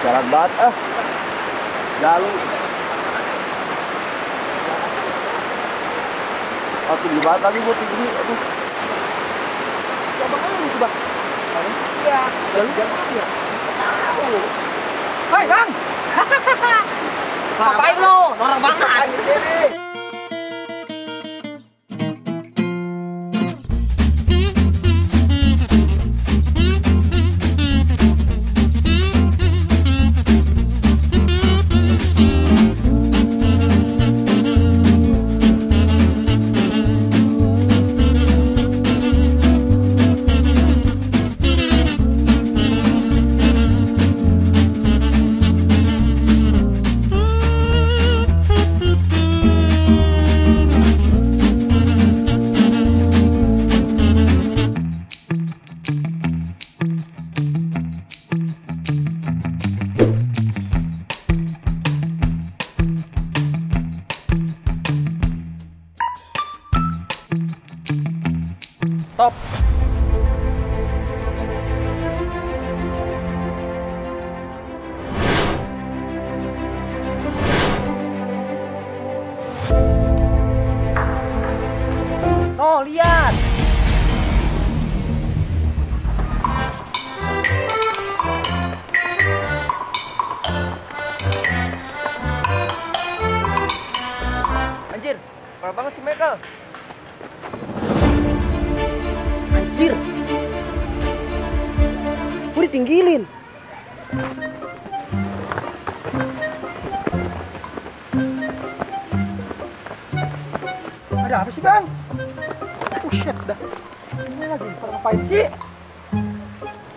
Jalan banget lalu aku di banget tadi buat ini. Aduh, coba kan lu coba. Iya, jalan ya. Tahu. Hai bang. Ngapain lo? Norak banget. Stop. Oh, lihat. Anjir, parah banget si Michael. Anjir. Gue ditinggilin. Ada apa sih bang? Oh shit dah. Ini lagi ngapain sih?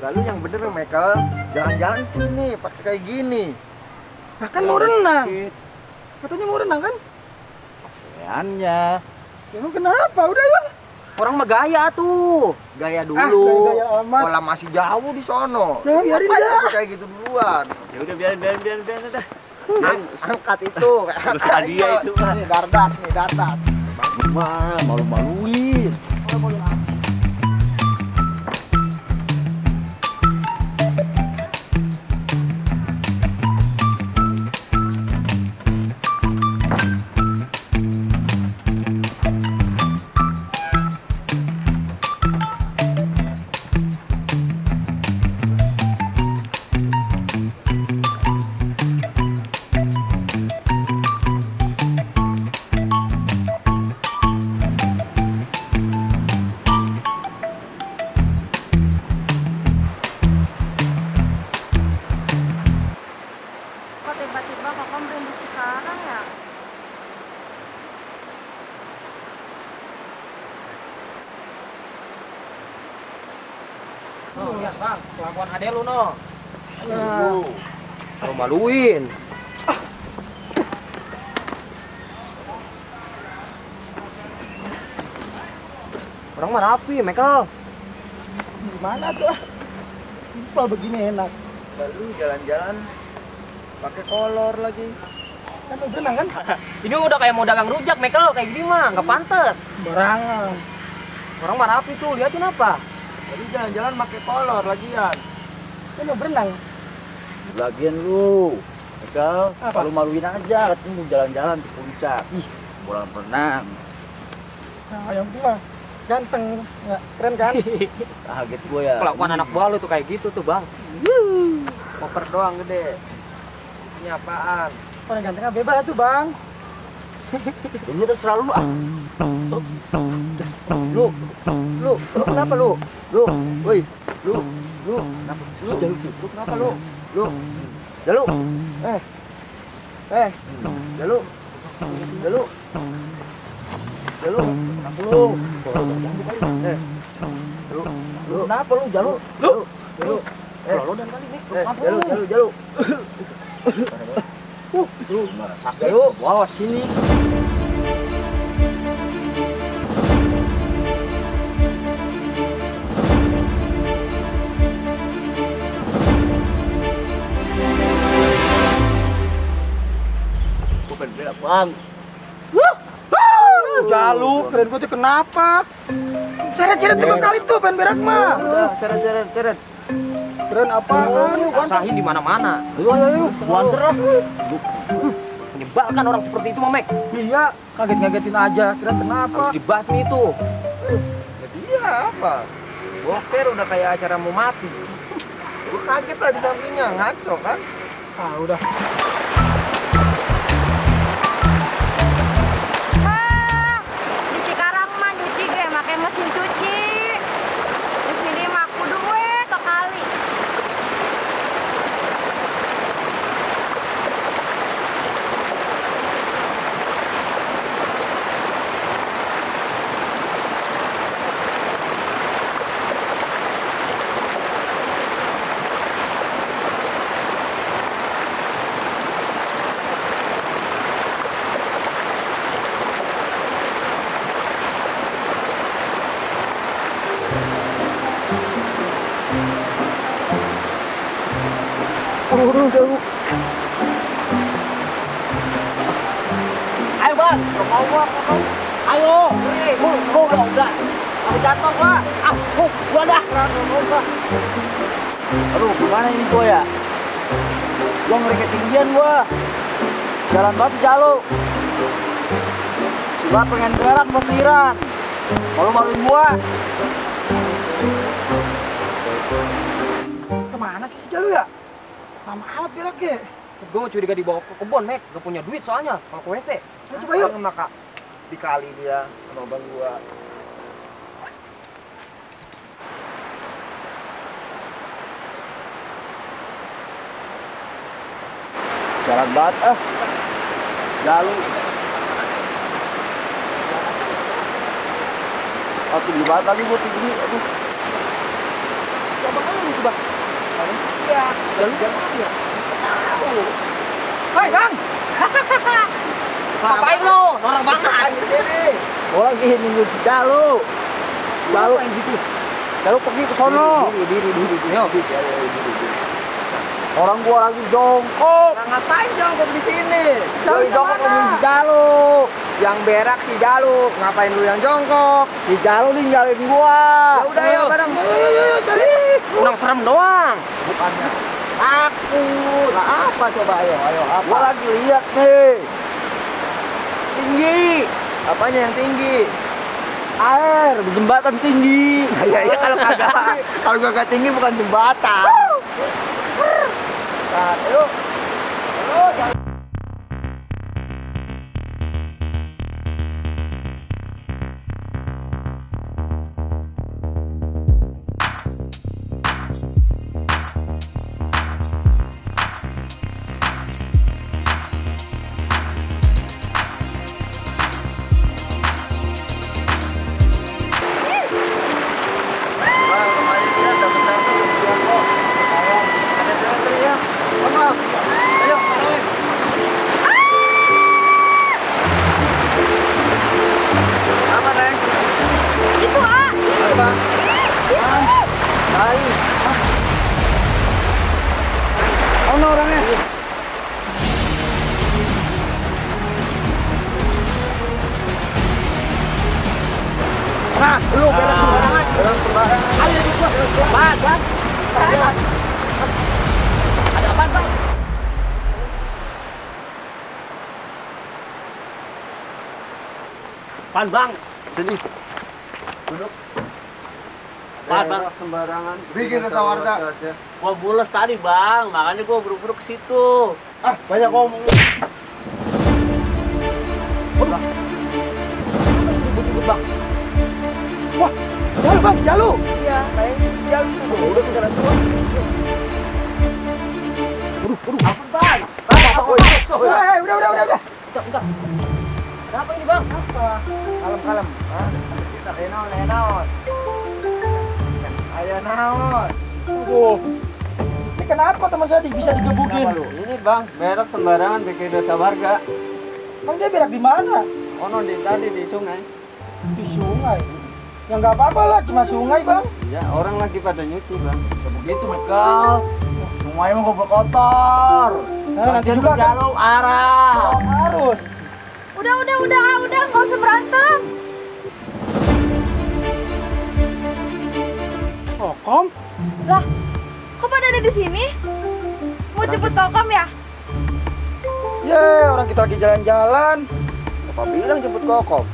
Lalu yang bener Michael, jalan-jalan sini pakai kayak gini. Nah, kan mau renang. Katanya mau renang kan? Kayaknya Ya lu kenapa? Udah ya. Orang mah gaya tuh. gaya dulu. Gaya amat. Kolam masih jauh di sono. Jangan biarin Ngapain dah. pakai kayak gitu duluan. Ya udah biarin dah. Angkat itu. Terus hadiah itu, Pak. Nih dardas nih, dardas. Mah malu-maluin. Kok tiba-tiba kakak merindut sekarang ya? Oh, lihat bang, kelakuan ade lu no. Lu maluin. Orang mah rapi, Michael. Gimana tuh? Simpel begini enak. Lalu jalan-jalan pakai kolor lagi. Kan mau berenang kan? Ini udah kayak mau dagang rujak, Michael. Kayak gini mah, nggak pantes. Berangan. Orang mah rapi tuh, liatin apa? Jadi jalan-jalan pakai kolor lagian. Kan mau berenang. Lagian lu, Michael, Apa? kalau maluin aja, katanya mau jalan-jalan di puncak. Ih, bola renang. Nah, yang gua ganteng, nggak keren kan? Kaget gue ya. Kelakuan anak buah lu tuh kayak gitu tuh, bang. Koper doang gede. Isinya apaan? Orang gantengnya bebas tuh bang. Ini terserah lu ah. Lu kenapa lu? Woi, lu kenapa? Lu kenapa lu? Jalu. Jalu. Kenapa lu? Lu kenapa lu? Jalu. Lu dan kali nih, Jalu. Lu marah sakit. Jalu. Wow, sini. Gue pengen bela bang. Jalu, keren gua tuh kenapa? Seret-seret tuh kali tuh pengen berak mah. Udah, seret. Keren apaan? Rasain di mana-mana. Ayo, gua anter lah. Menyebalkan orang seperti itu, Mamek. Iya, kaget-ngagetin aja. Keren kenapa? Harus dibasmi itu. Jadi ya apa? Boker udah kayak acara mau mati. Gue kaget lah di sampingnya, ngaco kan? Ah, udah. Di Cikarang mah nyuci ge make mesin cuci. Di sini mah kudu we ke kali. Jauh. Ayo, Bang. Mau gua. Ayo. Gua udah. Aku jatuh, Pak. Ah, gua dah. Aduh, gimana ini gua ya? Gua ngeri ketinggian gua. Jalan batu jalo. Gua pengen berak besiran. Malu-maluin gua. Kemana sih si Jalu ya? Lama amat beraknya. Gue mau curiga dibawa ke kebun, Mek. Gak punya duit soalnya. Kalau ke WC. Coba yuk. Sama Kak. Dikali dia sama bang gua. Jalan banget ah. Jalo. Aku di banget kali gua tinggi. Aduh. Coba kan lu coba. Iya. Jalu jangan ya. Tahu. Hai, Bang. Ngapain lo? Norang banget. Di sini. Gua lagi nunggu si Jalo. Jalo yang gitu. Jalo pergi ke sono. Diri. Yo. Orang gua lagi jongkok. Nah, ngapain jongkok di sini? Gua jongkok nunggu si Jalo. Yang berak si Jalu, ngapain lu yang jongkok? Si Jalo ninggalin gua. Ya udah ya bareng. Ayo, cari. Kurang serem doang. Bukannya takut. Lah apa coba ayo apa? Gua lagi lihat nih. Tinggi. Apanya yang tinggi? Air di jembatan tinggi. Ya kalau kagak tinggi bukan jembatan. Nah, yuk. Itu ah. Oh, no, orangnya. Nah, lu berak sembarangan. Ayo, Bang. Ada apa, Bang? Bang. Sini. Bang. Sembarangan. Bikin rasa warga. Gua bules tadi, Bang. Makanya gua buru-buru ke situ. Ah, banyak ngomong. Ribut-ribut, Bang. Wah, Jalu, Bang, Jalu. Iya, kayaknya si Jalu. Udah kita lihat semua. Ampun, Bang. Udah. Bentar. Ada apa ini, Bang? Kalem. Hah? Kita enaon. Ayo naon. Aduh. Ini kenapa teman saya bisa digebukin? Ini Bang, berak sembarangan bikin dosa warga. Bang, dia berak di mana? Ono tadi di sungai. Di sungai. Ya nggak apa-apa lah, cuma sungai, Bang. Ya, orang lagi pada nyuci, Bang. Begitu, Michael. Sungai mau goblok kotor. Nah, nanti juga kan Jalo arah. harus. Udah, nggak usah berantem. Oh, Kom. Lah, Kok pada ada di sini? Mau jemput Kokom ya? Ya, orang kita lagi jalan-jalan. Bapak bilang jemput Kokom.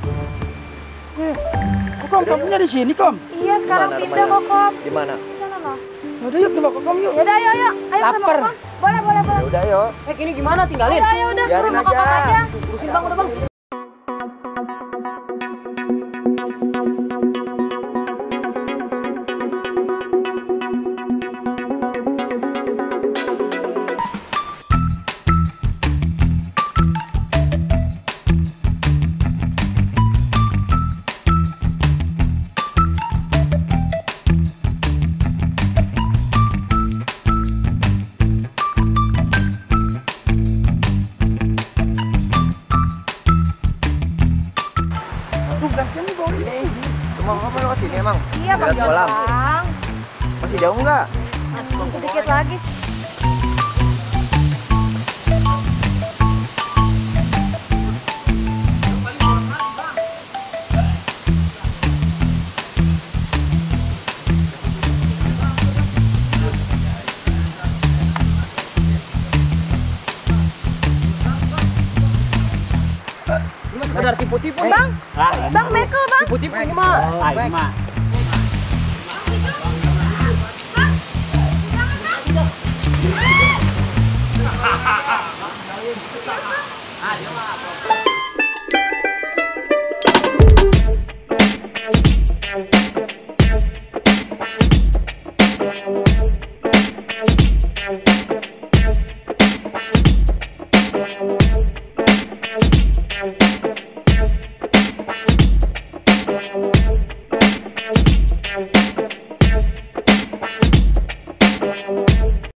Kom, kamunya di sini, Kom. Iya, sekarang Gimana pindah rumahnya? Kokom. Di mana? Di sana loh. Udah yuk ke rumah Kokom yuk. Ya udah, ayo, ayo. Ayo ke rumah Lapar. Kokom. Boleh, boleh, boleh. Ya udah, yuk. Ini gimana tinggalin? Udah, ayo, udah ke Biarin rumah aja. Kokom aja. Urusin bang, udah bang. Rumah kamu lewat sini emang? Iya, Bang Lihat kolam. Bang. Masih jauh nggak? Sedikit lagi. Benar tipu-tipu Bang, Ah, Bang Michael, Bang. tipu-tipu ini mah. Ah, ini mah